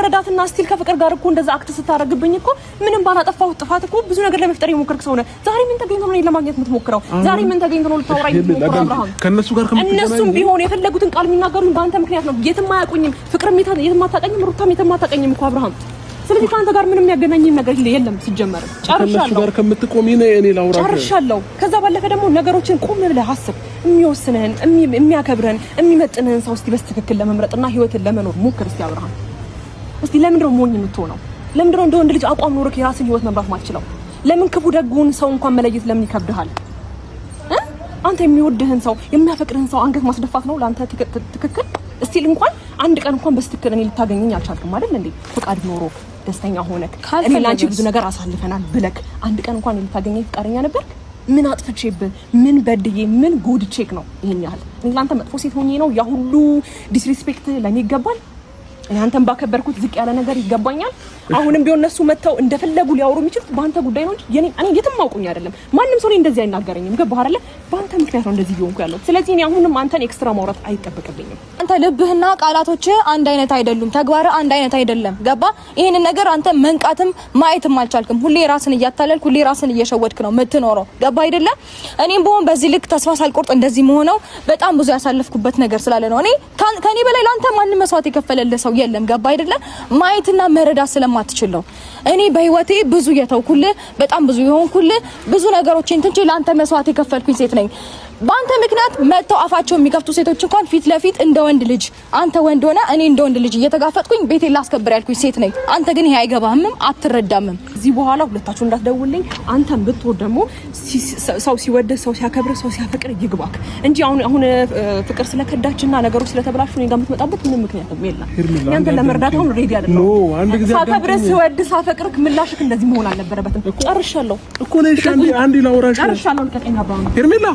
ለመረዳትና still ከፍቅር ጋር እኮ እንደዛ act ስታደርግብኝ እኮ ምንም ባላጠፋሁት ጥፋት እኮ ብዙ ነገር ለመፍጠር የሞከርክ ሰው ነህ። ዛሬ ምን ተገኝቶ ነው እኔን ለማግኘት የምትሞክረው? ዛሬ ምን ተገኝቶ ነው ልታወራኝ የምትሞክረው? አብርሃም፣ ከእነሱ ጋር እነሱም ቢሆን የፈለጉትን ቃል የሚናገሩኝ በአንተ ምክንያት ነው። የትም አያውቁኝም። ፍቅርም የትም አታውቀኝም፣ ሩታም የትም አታውቀኝም እኮ አብርሃም። ስለዚህ ከአንተ ጋር ምንም የሚያገናኘኝ ነገር የለም። ሲጀመር ከእነሱ ጨርሻለሁ ጋር ከምትቆሚ ነይ እኔ ላውራሽ። ጨርሻለሁ። ከዛ ባለፈ ደግሞ ነገሮችን ቆም ብለህ አስብ። የሚወስንህን፣ የሚያከብርህን፣ የሚመጥንህን ሰው እስቲ በትክክል ለመምረጥና ህይወትን ለመኖር ሞክር እስቲ አብርሃም። እስቲ ለምንድን ነው ሞኝ የምትሆነው? ለምንድን ነው እንደ ወንድ ልጅ አቋም ኖሮክ የራስን ህይወት መምራት ማትችለው? ለምን ክፉ ደጉን ሰው እንኳን መለየት ለምን ይከብድሃል? እ? አንተ የሚወድህን ሰው፣ የሚያፈቅርህን ሰው አንገት ማስደፋት ነው ለአንተ ትክክል? እስቲል እንኳን አንድ ቀን እንኳን በስትክክል እኔ ልታገኘኝ አልቻልክም አይደል እንዴ? ፍቃድ ኖሮክ፣ ደስተኛ ሆነክ፣ እኔ ላንቺ ብዙ ነገር አሳልፈናል ብለክ አንድ ቀን እንኳን ልታገኘኝ ፍቃደኛ ነበርክ? ምን አጥፍቼብህ፣ ምን በድዬ፣ ምን ጎድቼክ ነው ይሄን ያህል? እኔ ለአንተ መጥፎ ሴት ሆኜ ነው ያ ሁሉ disrespect ለእኔ ይገባል? እኔ አንተን ባከበርኩት ዝቅ ያለ ነገር ይገባኛል? አሁንም ቢሆን እነሱ መጥተው እንደፈለጉ ሊያወሩ የሚችሉት በአንተ ጉዳይ ነው እንጂ የኔ እኔ የትም አውቁኝ አይደለም። ማንም ሰው እኔ እንደዚህ አይናገረኝም። ገባህ አይደለ? በአንተ ምክንያት ነው እንደዚህ እየሆንኩ ያለው። ስለዚህ እኔ አሁንም አንተን extra ማውራት አይጠበቅብኝም። አንተ ልብህና ቃላቶች አንድ አይነት አይደሉም። ተግባርህ አንድ አይነት አይደለም። ገባ? ይህንን ነገር አንተ መንቃትም ማየትም አልቻልክም። ሁሌ ራስን እያታለልክ፣ ሁሌ ራስን እየሸወድክ ነው የምትኖረው። ገባ አይደለም? እኔም ብሆን በዚህ ልክ ተስፋ ሳልቆርጥ እንደዚህ መሆነው በጣም ብዙ ያሳለፍኩበት ነገር ስላለ ነው። እኔ ከኔ በላይ ለአንተ ማንም መስዋዕት የከፈለልህ ሰው የለም። ገባ አይደለም? ማየትና መረዳት ስለማትችል ነው። እኔ በህይወቴ ብዙ የተውኩልህ፣ በጣም ብዙ የሆንኩልህ፣ ብዙ ነገሮችን ትንቼ ለአንተ መስዋዕት የከፈልኩኝ ሴት ነኝ። በአንተ ምክንያት መጥተው አፋቸው የሚከፍቱ ሴቶች እንኳን ፊት ለፊት እንደ ወንድ ልጅ፣ አንተ ወንድ ሆነ እኔ እንደ ወንድ ልጅ እየተጋፈጥኩኝ ቤቴን ላስከብር ያልኩኝ ሴት ነኝ። አንተ ግን ይሄ አይገባህምም፣ አትረዳምም። እዚህ በኋላ ሁለታችሁ እንዳትደውልኝ። አንተም ብትወድ ደግሞ ሰው ሲወድህ፣ ሰው ሲያከብርህ፣ ሰው ሲያፈቅር ይግባክ እንጂ አሁን አሁን ፍቅር ስለከዳችና ነገሮች ስለተበላሹ እኔ ጋር የምትመጣበት ምንም ምክንያትም የለም። ሄርሜላ፣ እኔ አንተን ለመርዳት አሁን ready አይደለሁም። No፣ አንድ ጊዜ ሳከብርህ፣ አዳምጪኝ። ስወድህ፣ ሳፈቅርህ ምላሽክ እንደዚህ መሆን አልነበረበትም። ጨርሻለሁ፣ እኮ ነይ፣ እሺ፣ አንዴ አንዴ ላውራሽ። ጨርሻለሁ። ልቀቀኝ አብርሃም። ሄርሜላ።